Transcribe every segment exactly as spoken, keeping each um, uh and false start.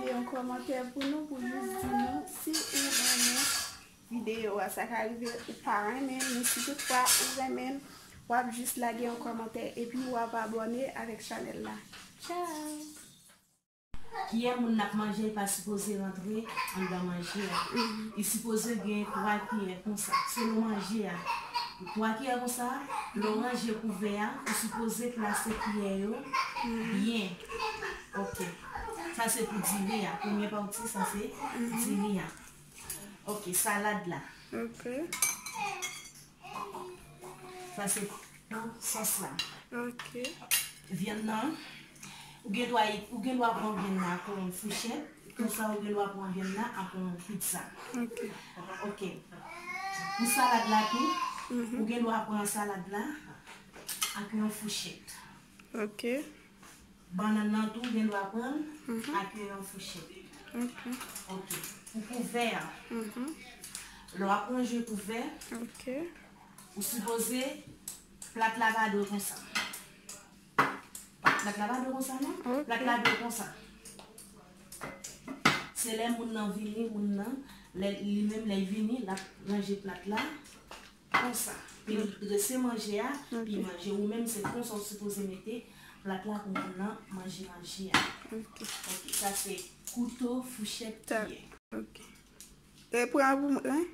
yon kòmantè pou nou, pou jis di nou si ou renmen videyo a. Sa ka rive ou pa renmen l, men si toutfwa ou renmen l, w ap jis lage yon kòmantè epi w ap abòne avèk chanèl la. Tchao! Kiyè moun n ap manje pa sipoze rantre anndan manje a. Li sipoze gen twa kiyè konsa. Selon manje a, twa kiyè konsa, lè w ranje kouvè a, ou sipoze plase kiyè yo byen. Ok. Sa se pou diri a. Premye pati, sa se diri a. Ok, salad la. Ok. Sa se pou sòs la. Ok. Vyann nan, ou gen dwa, ou gen dwa pran vyann nan ak yon fouchèt. Konsa, ou gen dwa pran vyann nan ak yon pizza. Ok. Ok. Pou salad la tou, ou gen dwa pran salad la ak yon fouchèt. Ok. Bannann nan tou, ou gen dwa pran l ak yon fouchèt. Ok. Ok. Pou kouvè a, lè w ap ranje kouvè, ok, ou sipoze plat la pa dwe konsa. Plat la pa dwe konsa, non. Ok. Plat la dwe konsa. Se lè moun nan vini, moun nan, lè, li menm lè l vini, l ap ranje plat la. Konsa. Pi l drese manje a, pi manje. Ou menm, se konsa ou sipoze mete plat la pou moun nan manje manje a. Ok. Ok, sa se kouto, fouchèt, kiyè. Ok. E pran pou mwen, hein?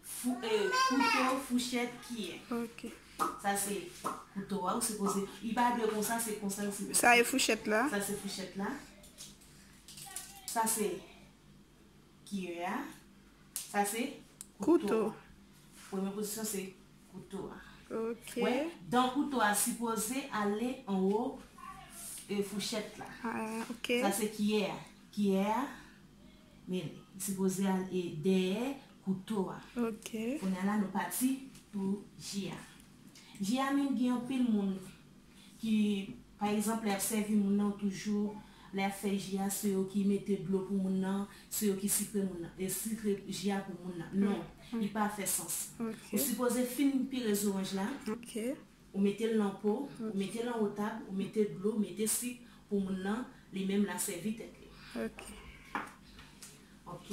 Fou, e, kouto, fouchèt, kiyè. Ok. Sa se kouto a, ou sipoze, li pa dwe konsa, se konsa ou sipoze. Sa e fouchèt la? Sa se fouchèt la. Sa se kiyè a. Sa se kouto a. Premye pozisyon se kouto a. Ok. Wè, dan kouto a sipoze ale anwo, e, fouchèt la. Ah, ok. Sa se kiyè a. Kiyè a, men li sipoze al, e, dèyè kouto a. Ok. Kounye a la, nou pati pou ji a. Ji a, menm gen anpil moun ki, pa egzanp, lè y ap sèvi moun nan, toujou, lè y ap fè ji a, se yo ki mete dlo pou moun nan, se yo ki sikre moun nan, e sikre ji a pou moun nan. Non, li pa fè sans. Ok. Ou sipoze fin pire zoranj la, ok, ou mete l nan po, ou mete l anwo tab, ou mete dlo, ou mete sik pou moun nan, li menm l a sèvi tèt li. Ok. Ok.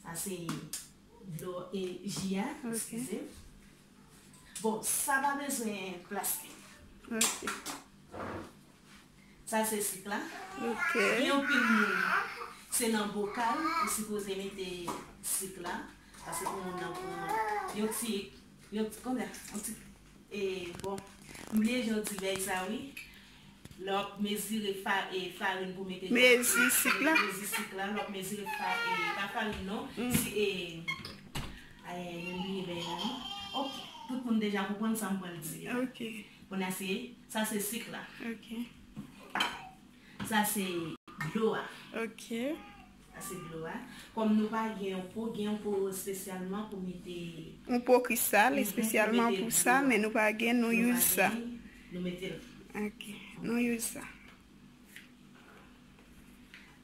Sa se dlo e ji a, ok, eskize m. Bon, sa pa bezwen plastè. Ok. Sa se sik la. Ok. Gen anpil moun, se nan bokal ou sipoze mete sik la. Paske pou moun nan pran yon ti, yon ti, konbyen? Yon ti, e, bon, m bliye jan w di bèy sa, wi. Lè w ap mezire fa-, e, farin pou mete nan, mezi sik la. Mezi sik la, lè w ap mezire fa-, e, pa farin non, si, e, ay, ay, ay, m bliye bèy la, non. Ok, tout moun deja konprann sa m pral di a. Ok. Kounye a se, sa se sik la. Ok. Sa se dlo a. Ok. Sa se dlo a. Kòm nou pa gen yon po, gen yon po espesyalman pou mete. Yon po kristal espesyalman pou sa, men nou pa gen, nou use sa. Nou mete l. Ok, nou use sa.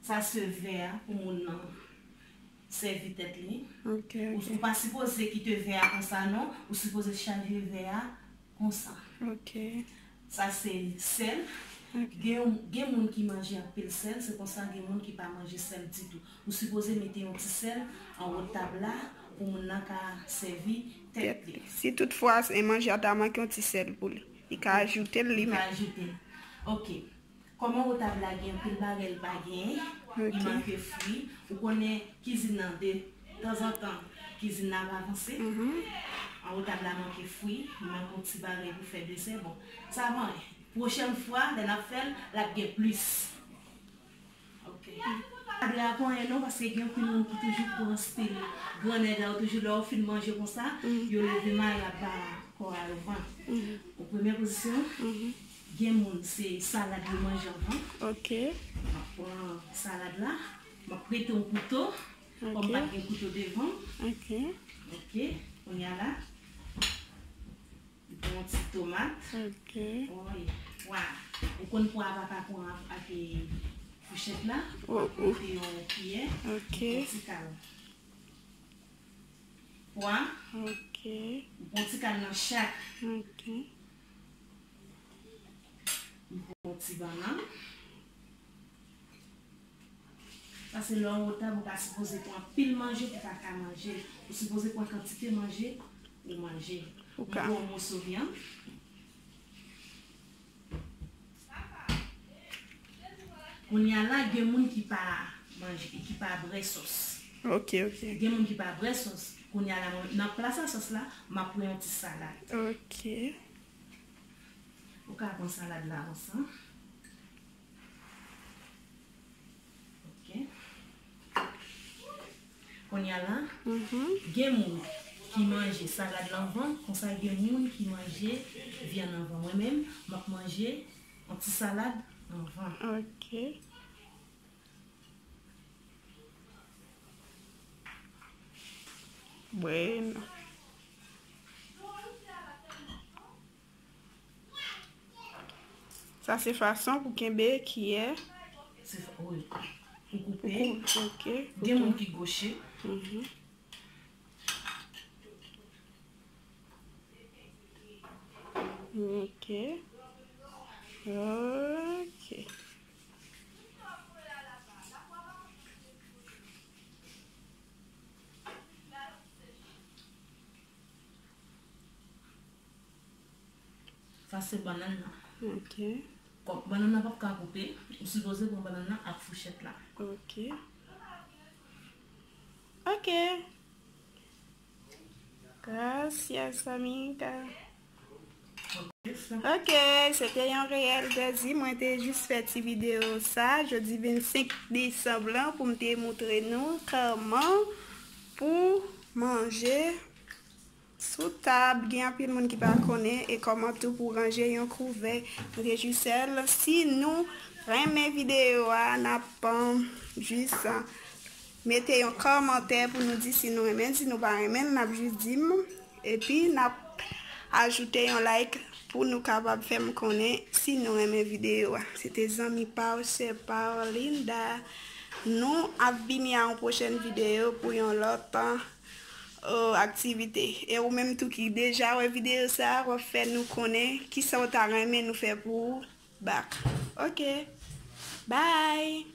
Sa se vè a pou moun nan sèvi tèt li. Ok, ok. Ou, ou pa sipoze kite vè a konsa non, ou sipoze chaje vè a konsa. Ok. Sa se sèl. Ok. Gen, gen moun ki manje anpil sèl, se konsa gen moun ki pa manje sèl ditou. Ou sipoze mete yon ti sèl anwo tab la pou moun nan ka sèvi tèt li. Si toutfwa se manje a ta manke yon ti sèl pou li, li ka ajoute l li menm. Li ka ajoute l. Ok. Kòm anwo tab la gen anpil bagay li pa genyen, li manke fwi. Ou konnen kizin nan de tanzantan, kizin nan ap avanse. Anwo tab la manke fwi, li manke yon ti bagay pou fè desè. Bon, sa pa anyen. Pwochèn fwa, lè n ap fè l, l ap gen plis. Ok. Tab la pa anyen non, paske gen anpil moun ki toujou pran stil grannèg la, ou toujou lè w fin manje konsa, yo leve malad ba kò a yo van. An premye pozisyon, gen moun se salad yo manje anvan. Ok. M ap pran salad la, m ap prete yon kouto, kòm m pa t gen kouto devan. Ok. Ok, kounye a la, m pran yon ti tomat. Ok. Wi. Pwa. Ou konn pwa a pa ka pran ak, ak, e, fouchèt la. M ap mete yon kiyè. Ok. Yon ti kal. Pwa. Ok. M pran ti kal nan chak. Ok. M pran ti bannann. Paske lè w o tab, ou pa sipoze pran pil manje pou w pa ka manje. Ou sipoze pran kantite manje pou w manje. Ou pran yon moso vyann. Kounye a la, gen moun ki pa manje, ki pa bwè sòs. Ok, ok. Gen moun ki pa bwè sòs. Kounye a la, mwen, nan plas a sòs la, m ap pran yon ti salad. Ok. Ou ka pran salad la konsa. Ok. Kounye a la, gen moun ki manje salad la anvan, konsa gen moun ki manje vyann anvan. Mwen menm, m ap manje yon ti salad anvan. Ok. Bueno. Sa se fason pou kenbe kiyè. Se fa-, wi. Pou koupe. Pou koupe, ok. Gen moun ki goche. Mhm. Ok. Ok. Sa se bannann nan. Ok. Kòm bannann nan p ap ka koupe, ou sipoze pran bannann nan ak fouchèt la. Ok. Ok. Gracias, amiga. Ok, se te yon reyèl plezi. Mwen te jis fè ti videyo sa, jodi vennsenk desanm lan, pou m te moutre nou kòman pou manje sou tab. Gen anpil moun ki pa konnen, e kòman tou pou ranje yon kouvè. Mwen te jis fè l. Si nou renmen videyo a, n ap, um, jis, uh, mete yon kòmantè pou nou di si nou renmen l. Si nou pa renmen l, n ap jis di m. Epi n ap ajoute yon like pou nou kapab fè m konnen si nou renmen videyo a. Se te zanmi pa w, sè pa w, Linda. Nou ap vini a yon pwochèn videyo pou yon lòt, uh, aktivite. E ou menm tou ki deja wè videyo sa a, w ap fè nou konnen kisa w ta renmen nou fè pou ou back. Ok. Bye.